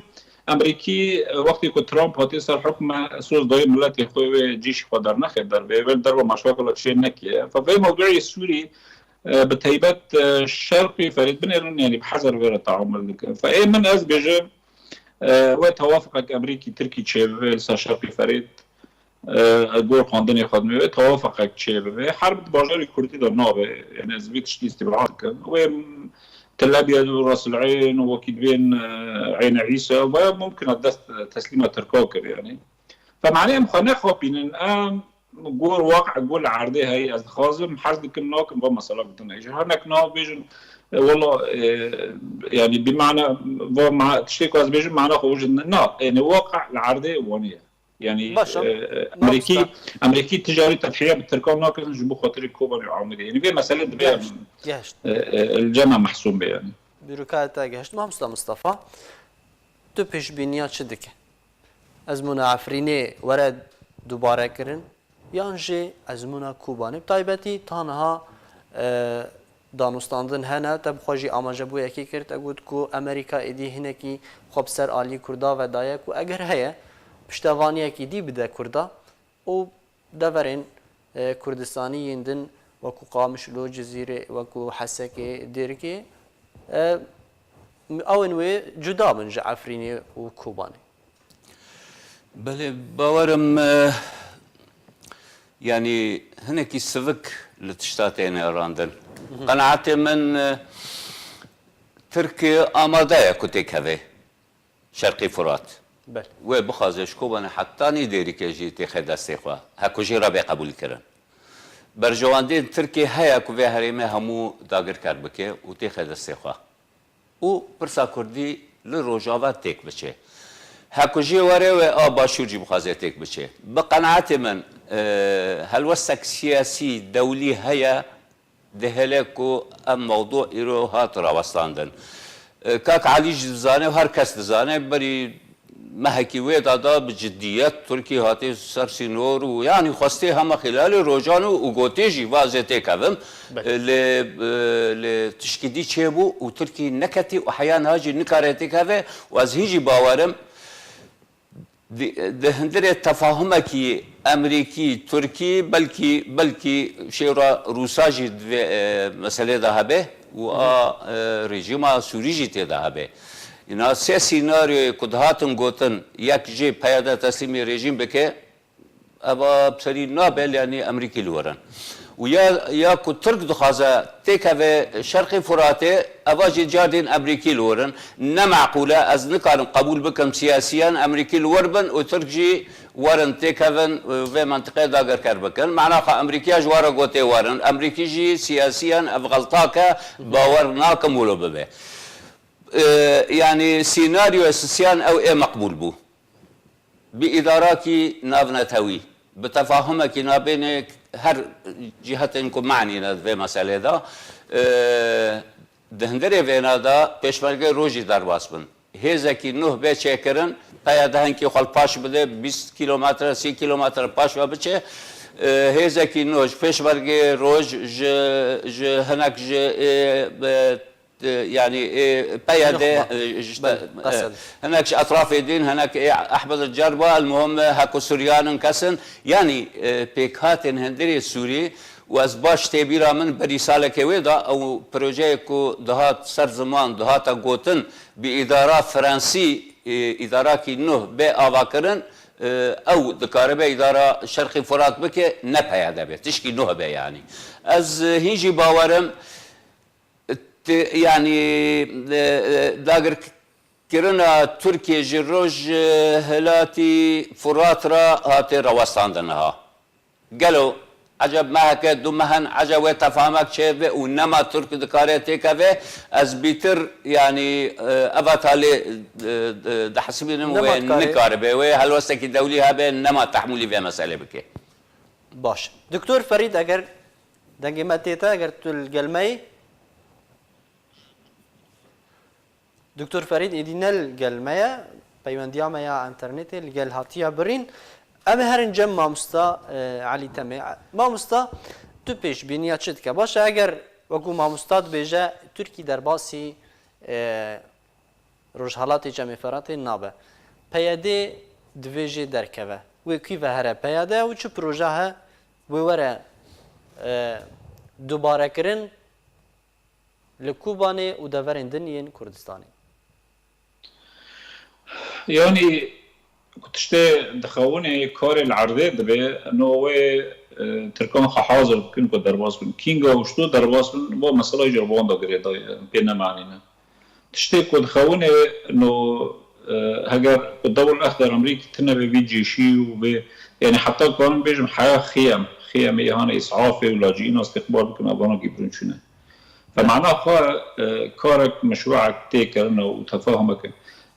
Amerîkî, e, wextê ku Trump hatiye ser hukme, soz dayê miletê xwe wê cîşî xwe dernexe dervê, wê li derve maşvekala çê nekiye. Fe vê mewduî Sûrî, e, bi teybet, e, Şerqî Ferêd binêrin, yani bi hezer vê re teamul dikin. Fe ê min ez bêjim, e, wê tewafiqek Amerîkî Tirkî çêbibe li ser Şerqî Ferêd. e, gor xwendinê xwe dinivê, tewafeqek çêbibe. Herb di bajarê Kurdî de nabe. Yani ez vê tiştî îstîbad dikim. Wê Tel Abyad û Ras El Eyn û wekî dibên, e, Eyn Îsa, baya mumkin e dest, e, teslîma Tirka kir yani. Fe mane em xwe nexapînin, em gor waqe, gor li erdê heye, ez dixwazim, hez dikim, nakim, va mesela bitin. Ji her nek na bêjin, e, wela, e, yani bi mana, va ma-, tiştê ku ez bêjim, mana xwe ji na, yani waqe li erdê wanî ye. Yani, Baş e, e, Amerîkî, Amerîkî ticarî tedhiye bi Tirkan nakin ji bo xatirî Kobanê û Amûdê. Yani vê mesele dibe, Gehişt, gehişt. e, e, li cem me mehsûm be yani. Bîroka te gehişt, Mamosta Mustafa. Tu pêşbîniya çi dike? Ezmûna Efrînê were dubare kirin, yan jî ezmûna Kobanê? Bi taybetî ta niha, e, danûstandin hene, te bi xwe jî amajebûyekê kir, te got ku Amerîka êdî hinekî xwe bi ser alî Kurda ve daye ku eger heye piştevaniyekî dî bide Kurda û deverên, e, Kurdistanî yên din wekû Qamişlo, Cizîrê, wekû Hesekê, Dêrikê, e, ew ên wê cuda bin ji Efrînê û Kobanê. Belê, bawerim, e, yanî hinekî sivik li tişta têne randin. Qenaetê min, e, Tirkiye amade ye ku têkeve Şerqî Furat. Belê. Wê bixwaze ji Kobanê hetanî Dêrikê jî têxe destê xwe. Hekujî re bê qebûlkirin. Berjewendiyên Tirkiye heye ku vê herêmê hemû dagirker bike û têxe destê xwe. Û pirsa Kurdî li Rojava têk biçe. Hekujî were wê a Başûr jî bixwaze têk biçe. Bi qenaetê min, e, helwestek siyasî, dewlî heye, dihêle ku ev mewdû îro hat rawestandin. E, Kak Elî jî dizane û her kes dizane, berî mehekî wê de da bi ciddiyet Tirkî hatî ser sînor û yanî xwestê hema xîlalê rojan û, û gotê jî va ez ê têkevim. Belê. E, lê, e, lê tişkî dî çêbû û Tirkî neketî û heya niha jî nikare têkeve û ez hîn jî bawerim di, di hundirê tefahumekî Emerîkî, Tirkî, belkî, belkî şêwra Rûsa jî di vê, e, meselê de hebe û a, e, rejîma Sûrî jî tê de hebe. Îna sê sînaryoyê ku dihatin gotin, yek jê P Y D teslîmê rejîm bike, eva bi serî nabe, lê yanî Emerîkî li wir in. Û ya, ya ku Tirk dixwaze têkeve Şerqê Furatê, eva jî cardîn Emerîkî li wir in. Ne meqûl e, ez nikarim qebûl bikim siyasiyan Emerîkî li wir bin û Tirk jî werin têkevin, e, vê mentiqê dagirker bikin. Mana xwe Emerîkiya ji we re gotê werin. Emerîkî jî siyasiyan ev xelta ke, bawer nakim wilo bibe. E, yanî sînaryoya sisiyan ew ê meqbûl bû. Bi îdarakî navnetewî, bi tefahumekî nabênê her cihetên ku manî ne di vê meselê de, e, di hundirê vêna de pêşmergê rojî derbas bin. Hêzekî nuh bê çêkirin, P Y D hinkî xwe li paş bide, bîst kîlometre, sî kîlometre paş ve biçe. E, hêzekî nuh ji pêşmergê roj, ji, ji hinek ji, e, e, e, yanî, e, P Y D, Nuxba. E, işte, Belê, e, qesed. Hinek ji etrafê din, hinek, e, Ehmed Cerba, el muhim, e, heko Suryanin kesin. Yanî, e, pêkhatên hundirê Sûrî û ez baş tê bîra min berî salekê wê de ew projeyê ku dihat ser ziman, dihata gotin bi îdara Fransî, e, îdarakî nuh bê avakirin, e, ew dikaribe îdara Şerqî Furat bike, ne P Y D be, tişkî nuh be yanî. Ez, e, hîn jî bawerim, Ti-, yanî, e, e, dagirkirina Tirkiyê ji roj, e, hilatî Furat re hate rawestandin niha. Gelo eceb meheke du meh in, eceb wê tefamek çêbe û nema Tirk dikare têkeve? Ez bîtir, yanî, e, eva talê, e, e, dihesibînim Nema wê dikare. Nikaribe, wê helwestekî dewlî hebe, nema tehmûlî vê meselê bike. Baş. Doktor Ferîd, eger dengê me tê te, eger tu li gel me yî. Doktor Ferîd êdî ne li gel me ye, peywendiya me ya înternetê li gel hatiye birîn. Em ê herin cem mamosta, e, Elî Temê. Mamosta, tu pêşbîniya çi dike? Baş e, eger wekû mamosta dibêje, Tirkî derbasî, e, Rojhelatê Çemê Feratê nabe. P Y D divê jê derkeve. Wê kî ve here P Y D û çi proje he wê were, e, dubarekirin li Kobanê û deverên din yên Kurdistanê? Yanî Ku tiştê dixewinê karê li erdê dibe, no wê, e, Tirkan xwe hazir bikin ku derbas bin. Kînga û çito derbas bin, bo mesela jî li wan de girêdayî, em pê nemanîne. Tiştê ku dixewinê, no, e, heger ku Dewr Exder Amerîkî tune be vî cêşî û vê, yanî heta karin bêjim heya xiyem, xiyemê îhane îsafê û lacîna îstîqbal bikin, ev vana gîbrin çûne. Fe mana xwe, e, karek, meşrûek tê kirine û tefahumek e.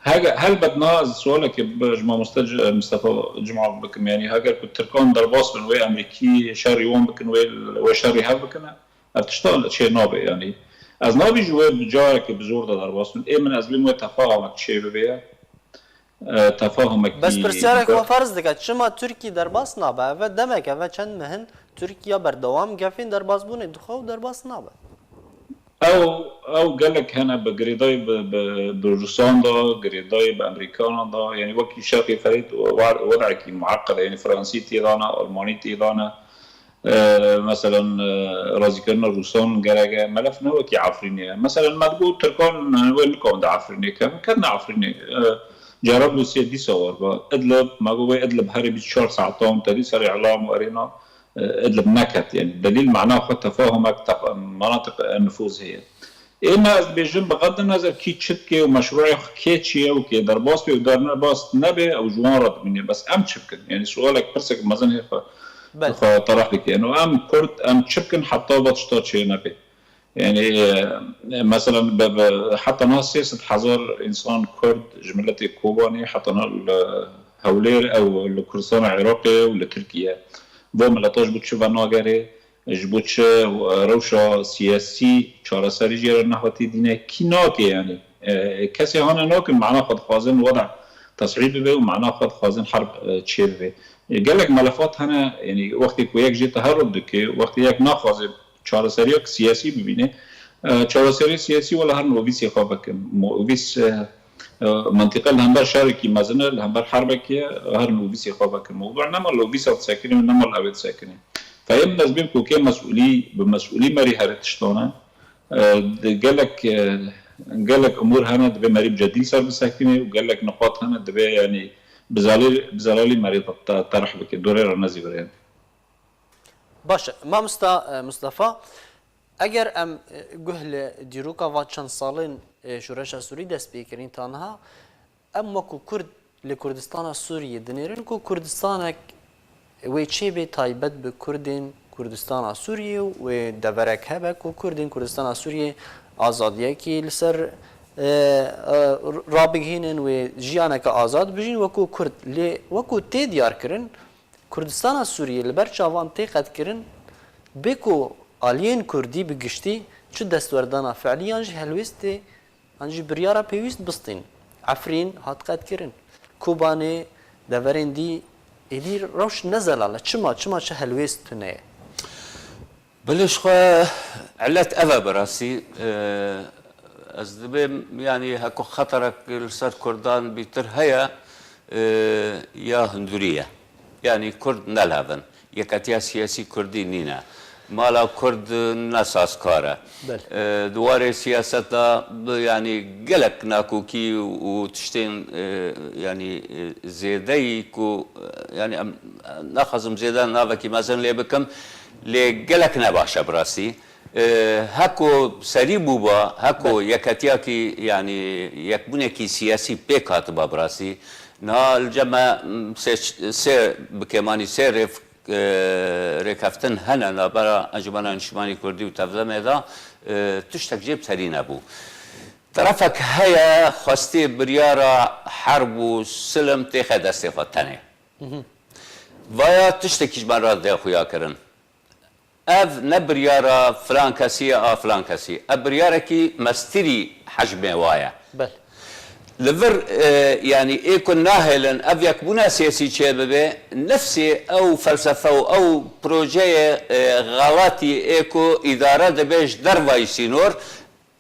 Hege-, helbet na ez sualekê bi ji mamoste C-, Mistefa Cuma bikim, yanî heger ku Tirkan derbas bin wê Amerîkî şerî wan bikin, wê, wê şerî hev bikine, ev tişta çê nabe, yanî ez nabî ji wê bi carekê bi zor de derbas bin. Ê min ez bêm wê tefahumek çê bibe ye. E, tefahumekî Bes pirsiyarek xwe ferz dike, çima Tirkî derbas nabe? Eve demek, eve çend meh in Tirkiye berdewam gefên derbasbûnê dixwe û derbas nabe. Ew, ew gelek hene bi girêdayî bi, bi, bi Rûsan de, girêdayî bi Amerîkanan de, yanî wekî şerqê ferê wer-, wedekî mueqqed e, yanî Fransî tê de ne, Almanî tê de ne. E, meselen, e, razîkirina Rûsan gerek e, melef ne wekî Efrînê ye. Meselen, me digot Tirkan, e, wê nikawin di Efrînê kevin, ketine Efrînê. E, Cerablûsiyê dîsa war ba. Idlib, me got wê Idlib herê bîst û çar saetan te dî serê Îlam û erêna, e, Idlib neket. Yanî delîl mana xwe tefahumek, tef-, manatiq, e, nifûz heye. Ê me ez dibêjim, bi qed nezer kî çi dike û meşrûê xwe kê çi ye û kê derbas bê û derbas nebe, ew ji wan re dimîne. Bes em çi bikin? Yanî sualek, pirsek mezin hê xwe, Belê. xwe tereh dike. Yanî em Kurd, em çi bikin heta va tişta çê nebe? Yanî, e, meselen, bi, bi, heta niha sê sed hezar însan Kurd ji miletê Kobanê, heta niha li Hewlêr ew li Kurdistana Iraqê û li Tirkiye. Va mileta ji bo çi venagere? Ji bo çi, e, rewşa siyasî çareserî jê re nehatî dîne? Kî nake, yanî, e, kesê hane nakin, mana xwe dixwazin weda tesîd bibe û mana xwe dixwazin herb, e, çêbibe. E, gelek melefat hene, yanî wextê ku yek jê teherruf dike, wextê yek naxwaze çareseriyek siyasî bibîne, e, çareseriyê siyasî wela herin ofîsê xwe vekin. Mo-, ofîs, e, E, mentiqe li hember şerekî mezin e, li hember herbekê ye, herin ofîsê xwe vekin. Mewdû nema li ofîsa disekine û nema li ewê disekine. Fe ê min ez bêm ku kê mesûlî, bi mesûlî merî here tiştan e. E, di gelek, e, gelek umûr hene, divê merî bi cedî li ser bisekine û gelek niqat hene, divê, yanî, bi zelê-, bi zelalî merî te-, te-, terih bike, dorê re nezîvirê. Baş e. Mamosta, e, Mustafa, eger em, e, guh li dîroka va çend salên, e, şoreşa Sûrî dest pê kirin ta niha, em wekû Kurd li Kurdistana Sûriyê dinêrin ku Kurdistanek wê çêbê taybet bi Kurdên Kurdistana Sûriyê û wê deverek hebe ku Kurdên Kurdistana Sûriyê azadiyekî li ser, e, e, rabigihînin, wê jiyaneke azad bijîn wekû Kurd. Lê wekû tê diyarkirin, Kurdistana Sûriyê li ber çavan tê qetkirin, bê ku aliyên Kurdî bi giştî çi destwerdana fe'lî yan jî helwêstê yan jî biryara pêwîst bistîn. Efrîn hat qetkirin. Kobanê, deverên dî, êdî rewş ne zelal e. Çima? Çima çi helwêst tune ye? Belê, ji xwe elet ev e bi rastî. Eee, ez dibêm, yanî, heko xeterek li ser Kurdan bîtir heye, eee, ya hindurî ye. Yanî, Kurd ne li hev in. Yeketiya siyasî Kurdî nîne. Mala Kurd ne sazkar e. Belê. Eee, di warê siyaseta bi, yanî, gelek nakokî û tiştên, eee, yanî, eee, zêdeyî ku, eee, yanî, em, naxwazim zêde navekî mezin lê bikim, lê gelek ne baş e bi rastî. E, heko serî bûba, heko Belê. yeketiyakî, yanî yekbûnekî siyasî pêk hatiba bi rastî. Niha li cem me, m, sê, sê bi kêmanî sê rêv-, e, rêkeftin hene navbera Encûmena Niştimanî Kurdî û Tevdemê de, e, tiştek jê bi serî nebû. Terefek heye xwestê biryara herb û silim têxe destê xwe tenê. Vaya tiştekî ji me re dê xuya kirin. Ev ne biryara filan kesî ye a filan kesî. Ev biryarekî mestirî hecmê wa ye. Belê. Li vir, e, yanî ê ku nahêlin ev yekbûna siyasî çêbibe, nefsê ew felsefe û ew projeyê, e, xelatî ê ku îdare dibe ji dervayî sînor,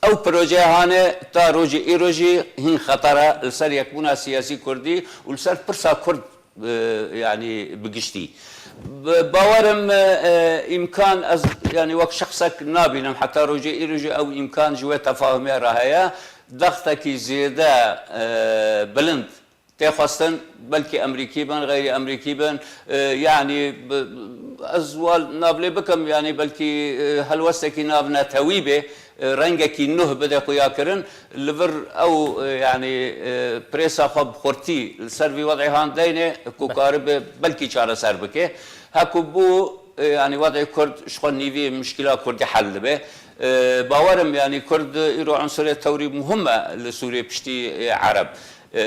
ew projeyê hane ta rojê îro jî hîn xeter e li ser yekbûna siyasî kurdî û li ser pirsa kurd, e, yanî bi giştî. Bi-, bawer im, e, e, îmkan ez, yanî wek şexsek nabînim heta rojê îro jî ew îmkan ji wê tefahumê re heye. Dextekî zêde, e, bilind tê xwestin, belkî Emerîkî bin, xeyrî Emerîkî bin, e, yanî bi, ez wal nav lê bikim, yanî belkî, e, helwestekî navnetewî bê, e, rengekî nuh bide xuyakirin, li vir ew, e, yanî, e, prêsa xwe bi xurtî li ser vî wedê han deyne ku karibe belkî çareser bike. Heku bû, e, yanî wedê Kurd ji xwe nîvî mişkila Kurdî hel dibe. E, bawerim, yanî Kurd îro unsurê tewrî muhim e li Sûriyê piştî, e, Ereb. E,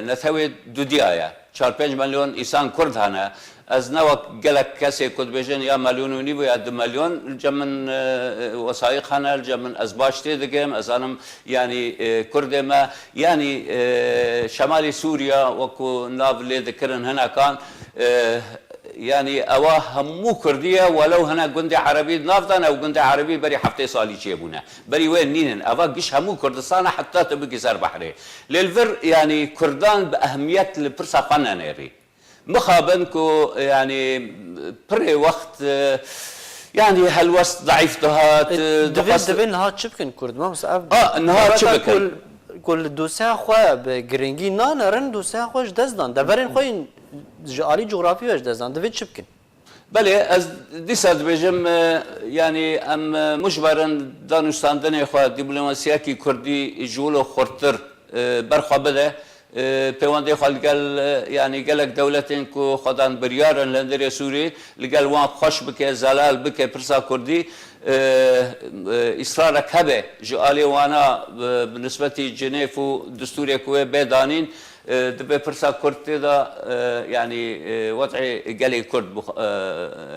netewê dudiya ye. Çar pênc milyon îsan Kurd hene. Ez ne wek gelek kesê ku dibêjin ya milyon û nîv ya du milyon, li cem min, e, wesayîq hene, li cem min ez baş tê dikim, ez zanim, yanî, e, Kurdê me, yanî, e, şemalî Sûriya wekû nav lê dikirin hinekan, e, yanî ewa hemû Kurdî ye, welew hene gundê Erebî di nav de ne û gundê Erebî berî heftê salî çêbûne. Berî wê nînin. Eva giş hemû Kurdistan e, heta tu bikî ser behrê. Lê li vir, yanî Kurdan bi ehmiyet li pirsa xwe nenêrî. Mixabin ku, yanî, pirê wext, e, yanî helwest zeîf dihat, e, Divê, dixwest divê niha çi bikin Kurd? Mamoste, ev A, niha çi dewleta bikin? ku, ku li dosya xwe bi giringî nanerin, dosya xwe ji dest dan. Deverên xwe yên ji alî cografî ve ji dest dan. Divê çi bikin? Belê, ez dîsa dibêjim, e, yanî em, e, mujberin danûstandinê xwe, dîplomasiyekî Kurdî ji wilo xurttir, e, berxwe bide. E, pêwendê xwe li gel, e, yanî gelek dewletên ku xwedan biryar in li hundirê Sûrî, li gel wan xweş bike, zelal bike pirsa Kurdî, e, e, îsrarek hebe ji alê wana, e, bi nisbetî Cinêv û distûrê ku wê bê danîn, e, divê pirsa Kurd tê de, e, yanî, e, wed'ê gelê Kurd bix-, e,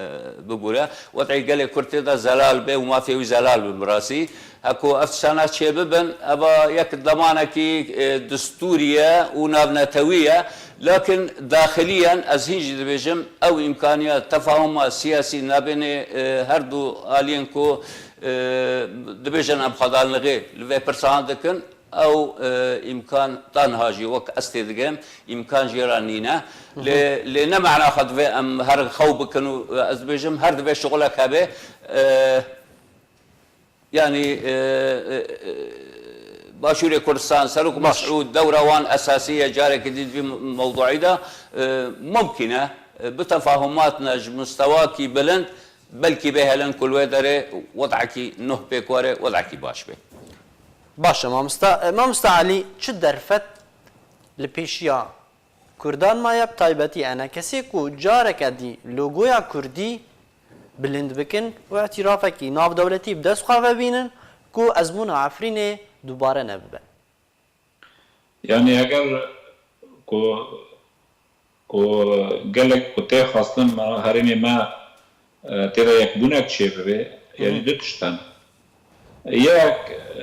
e, bibûre. Wed'ê gelê Kurd tê de zelal be û mafê wî zelal bin bi rastî. Heko ev tiştana çêbibin, eva yek demanekî, e, distûrî ye û navnetewî ye. Lakin daxiliyen ez hîn jî dibêjim, ew îmkaniya tefahuma siyasî nabênê, e, her du aliyên ku, e, dibêjin em xwedanlixê li vê pirsan dikin, ew, e, îmkan ta niha jî wek ez tê dikim, îmkan jê re nîne. Lê, lê ne mana xwe divê em her xew bikin û, e, ez dibêjim her divê şixulek hebe. E, yanî, e, e, e, Başûrê Kurdistan, Serok Baş. Mesûd, dewra wan esasî ye, carekî dî di vî mewduî de, e, mumkîn e, e, bi tefahumatine ji mistewakî bilind, belkî bê helen ku li wê derê wed'ekî nuh pêk were, wed'ekî baş be. Baş e, mamosta. E, mamosta Elî, çi derfet li pêşiya Kurdan maye, bi taybetî enekesê ku careke dî logoya Kurdî bilind bikin û îtîrafekî navdewletî bi dest xwe ve bînin ku ezmûna Efrînê dubare nebibe. Yanî eger ku, ku gelek ku tê xwestin me herêmê me, e, tê de yekbûnek çêbibe, yanî du tişt hene. Yek,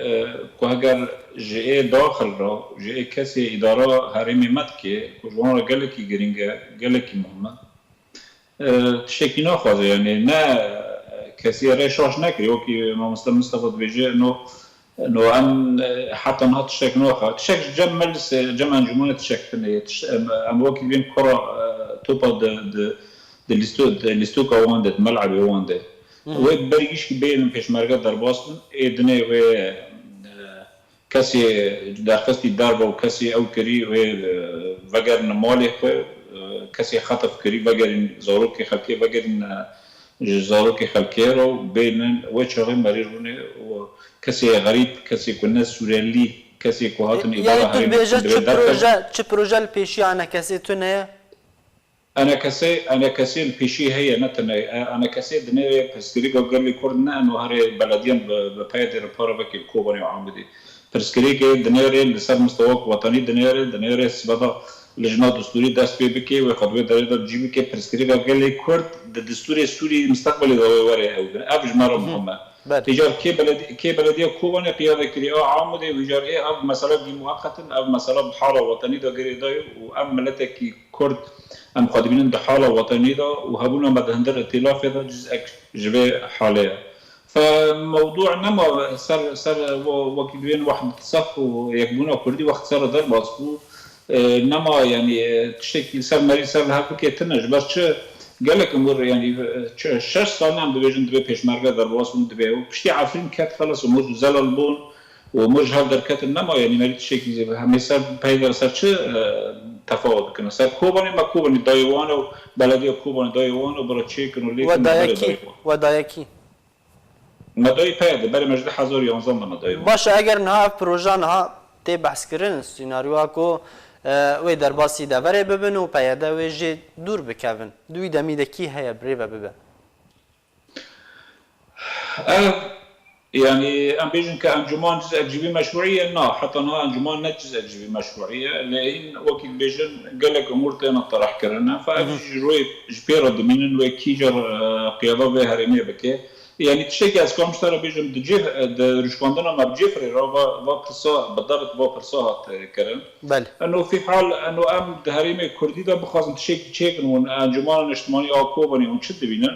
e, ku heger ji ê daxil re, ji ê kesê îdara herêmê me dike, ku ji wan re gelekî girîng e, gelekî muhim e. E, tiştekî naxwaze, yanî ne kesî rê şaş nekirî, wekî mamoste Mistefa dibêje, no, no em, e, heta niha tiştek naxe. Tiştek ji cem meclisê, cem encûmenê tiştek tune ye. Tiş-, em, em wekî dibên kura, e, topa di, di, di lîsto-, di lîstoka wan de, di melebê wan de. Wê berî gişkî bênin pêşmerge derbas bin, ê dinê wê, e, kesê derxistî derve û kesê ew kirî wê, e, vegerine malê xwe, e, kesê xetf kirî vegerîn zarokê xelkê, vegerîn, e, ji zarokê xelkê re û bênin wê çaxê merî rûnê û kesê xerîb, kesê ku ne Sûrelî, kesê ku hatin îdara herêmê dibê derxin. Yanî tu dibêje çi proje, çi proje li pêşiya enekesê tune ye? Enekesê, enekesê li pêşî heye, ne tune. E, enekesê dinêrê pirsgirêka gelê Kurd ne eno herê belediyan bi, bi peyê dê re para vekê li Kobanê û Amedê. Pirsgirêkê dinêrê li ser mistewak wetanî dinêrê, dinêrê sibeda lijna distûrî dest pê bike, wê xwe di wê derê de cî bike. Pirsgirêka gelê Kurd di distûrê Sûrî mistaqbelê de wê were ew din. Ev ji me re muhim e. Belê. Vîcar kê beledi-, kê belediya Kobanê qiyade kirî a Amedê, vîcar ê ev mesela bî mueqet in, ev mesela bi hala wetanî de girêdayî û em miletekî Kurd, em xwe dibînin di hala wetenî de û hebûna me di hundir îtîlafê de cizek ji vê halê ye. Fe mewdû nema ser, ser we-, wekî dibên wext sef û yekbûna Kurdî wext ser re derbas bû. E, nema, yanî, e, tiştekî li ser merî ser li hev bike tune. Ji ber çi gelek umur, yanî, e, çi, şeş sal em dibêjin dibê pêşmerge derbas bûn, dibê û piştî Efrîn ket, xelas umur zelal bûn. û mir ji hev derketin nema, yanî merî tiştekî hemê ser peyve ser çi, e, tefawut dikin. Ser Kobanê, me Kobanê dayê wan e û belediya Kobanê dayê wan e, bira çêkin û lêkin me berê dayê wan. We dayekî? Me dayê peye de, berê me ji du hezar yanzdeh de me dayê wan. Baş e, eger niha ev proja niha tê behskirin, sînaryoya ku, e, wê derbasî deverê bibin û peyede wê jê dûr bikevin, di wî demî de kî heye bi rê ve bibe? Ev, yanî em bêjin ke encûman cizek ji vî meşrûî ye, na, heta niha encûman ne cizek ji vî meşrûî ye. Lê hîn wekî dibêjin gelek umûr têne terehkirin. Em fa ev jî ji royê ji pê re dimînin wê kî car, e, qiyada vê herêmê bike. Yanî tiştekî ez karim ji te re bêjim, di cih, di rûşkandina me bi Cifrê re va, va pirsa, bi debit va pirsa hat, e, kirin. Belê. Eno fîhal, eno em di herêmê Kurdî de bixwazin tiştekî çêkin hûn, encûmana niştimanî a Kobanê hûn çi dibînin?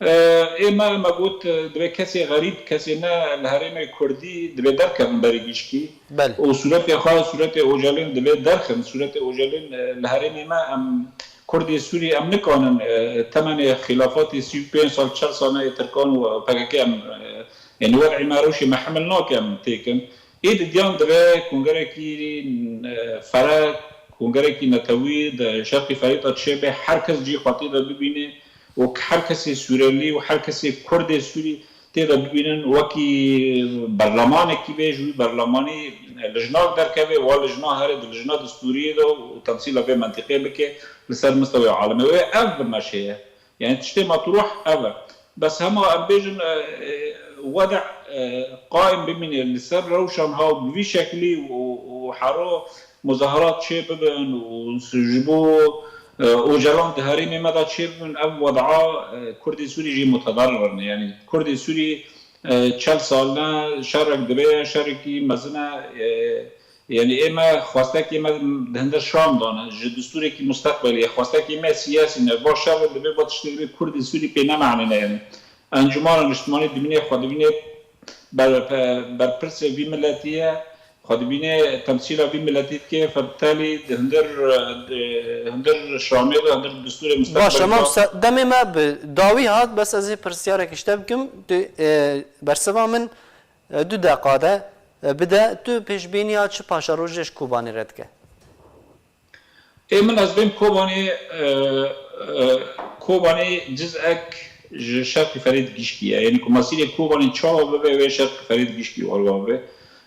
E, ê me, me got, e, divê kesê xerîb, kesê ne li herêmê Kurdî divê derkevin berî gişkî. Belê. Û sûretê xwe, sûretê Ocelên divê derxin, sûretê Ocelên, e, li herêmê me em Kurdê Sûrî em nikanin, e, temenê xîlafatê sî û pênc sal, çel sal ne ê Tirkan û P K K em, e, yanî wed'ê me rewşê me hemil nake em têkin. Ê didiyan divê kongerekî, e, fere, kongerekî netewî di şerqî Ferîta çêbe, her kes cî xwe tê de bibîne û her kesê Sûrelî û her kesê Kurdê Sûrî tê de bibînin, wekî berlemanekî bê, ji wî berlemanî lijnak derkeve, wa lijna here di lijna distûriyê de û temsîla vê mentiqê bike li ser mistewaya alemê. Wê ev bi me şêye. Yanî tiştê matruh ev e. Bes hema em bêjin, e, e, wede, e, qaîm bimîne li ser rewşa niha bi vî şeklî û, û hero muzaherat çê bibin û ji bo, e, Ocalan di herêmê me de çê bibin, ev weda, e, Kurdê Sûrî jî mutedarrir in. Yanî Kurdê Sûrî, e, çel sal ne şerek dibe, şerekî mezin e, e, Yanî ê me xwestekê me di hundir şam de ne, ji distûrekî musteqbelî ye. Xwestekê me siyasî ne. Va şer re divê va tiştê divê Kurdê Sûrî pê nemehnîne yanî. Encûmana Niştimanî dimîne xwe dibîne ber-, pe-, berpirsê vî miletî ye. Xwe dibîne temsîla vî miletî dike, febtelî di hundir, di hundir şamê de, hundir distûrê musteqbelî de. Baş e, mamoste, demê me bi dawî hat, bes ez ê pirsyarek ji te bikim, tu, e, bersiva min E, du deqa de, e, bide, tu pêşbîniya çi paşerojê ji Kobanê re dike? Ê min ez bêm Kobanê, e, e, Kobanê cizek ji Şerqî Ferêd Gişkî ye. Yanî ku mesîrê Kobanê çawa bibe wê Şerqî Ferêd Gişkî û Erwa bibe.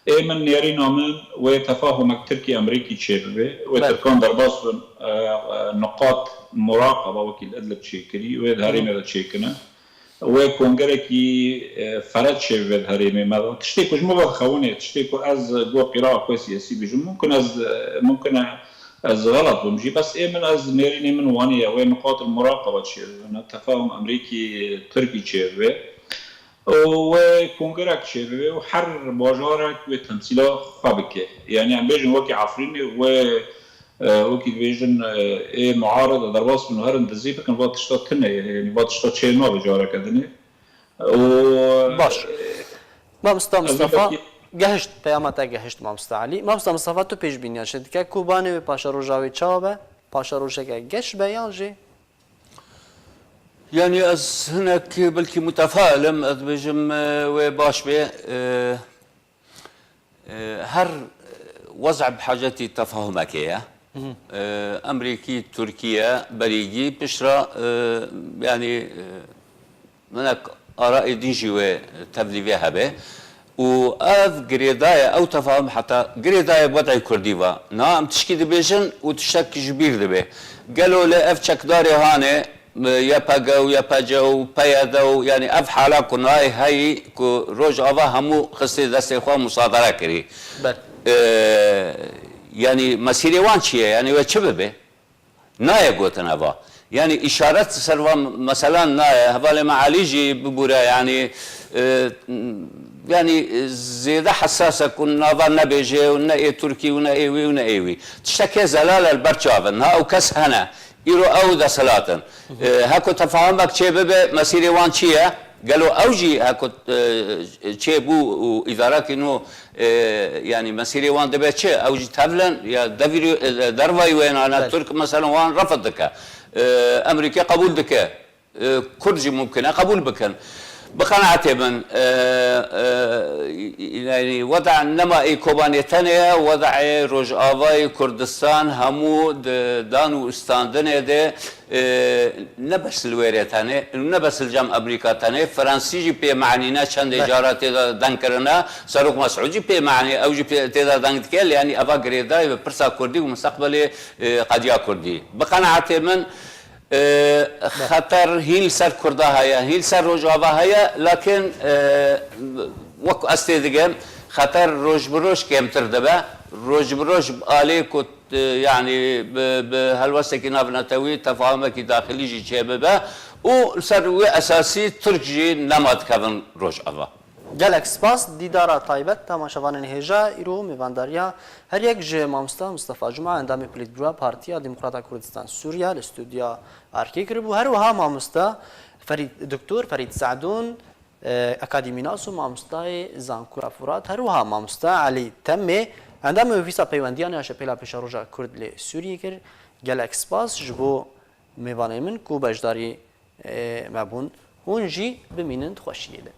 Ê min nêrîna min wê tefahumek Tirkî Emerîkî çêbibe. Wê Tirkan derbas bin, e, e, niqat muraqaba wekî li Idlib çêkirî, wê di herêmê de çêkine. Wê kongerekî, e, fere çêbibe di herêmê me de. Tiştê ku ji min ve dixewinê, tiştê ku ez go qîraxa xwe siyasî bêjim, mumkin ez, e, mumkin e ez xelet bim jî, bes ê min ez nêrînê min wanî ye, wê niqatil muraqaba çêbibe, ne tefahum Emerîkî Tirkî çêbibe. Û wê kongerek çêbibe û her bajarek wê temsîla xwe bike. Yanî em bêjin wekî Efrînê wê E, wekî dibêjin, e, ê muarid e derbas bin û herin dizî bikin, va tişta tune ye, yanî va tişta çê nabe careke dinê. Û, Baş. e, Mamosta ez Mistefa, belkî gehişt, peyama te gehişt, Mamosta Elî. Mamosta Mistefa, tu pêşbîniya çi dike? Kobanê wê paşeroja wê çawa be? Paşerojeke geş be yan jî? Yanî ez hinek belkî mutefail im, ez dibêjim, e, wê baş be. E, E, her wez'a bi hacetî tefahumekê ye. E, Emerîkî, Tirkiye, berîgî, piştre, e, yanî, e, hinek arayê din jî wê tevlî vê hebe. Û ev girêdaye, ew tefahum heta girêdaye bi wed'ê Kurdî ve. Niha em tişkî dibêjin û tiştek ji bîr dibe. Gelo lê ev çekdarê hanê, Y P G û Y P C û P Y D û, yanî ev hala ku nayê heyî ku Rojava hemû xistê destê xwe musadere kirî. Belê. E, yanî mesîrê wan çi ye? Yanî wê çi bibe? Nayê gotin eva. Yanî îşaret ser van meselan nayê. Hevalê me Elî jî bibûre, yanî, e, yanî zêde hesas e ku nava nebêje û ne ê Tirkî û ne ê wî û ne ê wî. Tiştekê zelal e li ber çav in. Ha ew kes hene. Îro ew desthilat in. E, heko tefahumek çê bibe, mesîrê wan çi ye? Gelo ew jî heko, e, çê bû û îdarekî nû, e, yanî mesîrê wan dibe çi? Ew jî tevlin ya devîrî, e, dervayî wênane. Belê. Tirk mesela wan refd dike. E, Emerîke qebûl dike. E, Kurd jî mumkin e qebûl bikin. Bi qenaetê min, e, e, yani weda nema ê Kobanê tenê ye, weda ê Rojavayê Kurdistan hemû di dan û standinê de, e, ne bes li wêrê tenê, ne bes li cem Amerîka tenê, Fransî jî pê manî ne, çendê cara tê de deng kirine, Serok Mesûd jî pê manî, ew jî pê, tê de deng dike, yani eva girêdayî bi pirsa Kurdî û mustaqbelê, e, qediya Kurdî. Bi qenaetê min, E, xeter hîn li ser Kurda heye, hîn li ser Rojava heye, lakin, e, wek ez tê digem, xeter roj bi roj kêmtir dibe. Roj bi roj bi alê ku, e, yani bi, bi helwestekî navnetewî, tefahumekî daxilî jî çêbibe û li ser wê esasî Tirk jî nema dikevin Rojava. Gelek spas. Dîdara taybet temaşevanên hêja, îro mêvandariya her yek ji mamosta Mustafa Cuma, endamê Polîtbûroya Partiya Demokrata Kurdistan Sûriye, li stûdya Arkê kiribû. Her wiha mamosta Ferîd, Doktor Ferîd Se'dûn, e, akademînas û mamostayê Zankoya Furat, her wiha mamosta Elî Temmê, endamê Ofîsa Peywendiyan ya Şepêla Pêşeroja Kurd li Sûriyê kir. Gelek spas ji bo mêvanê min ku beşdarî, e, me bûn. Hûn jî bimînin di xweşiyê de.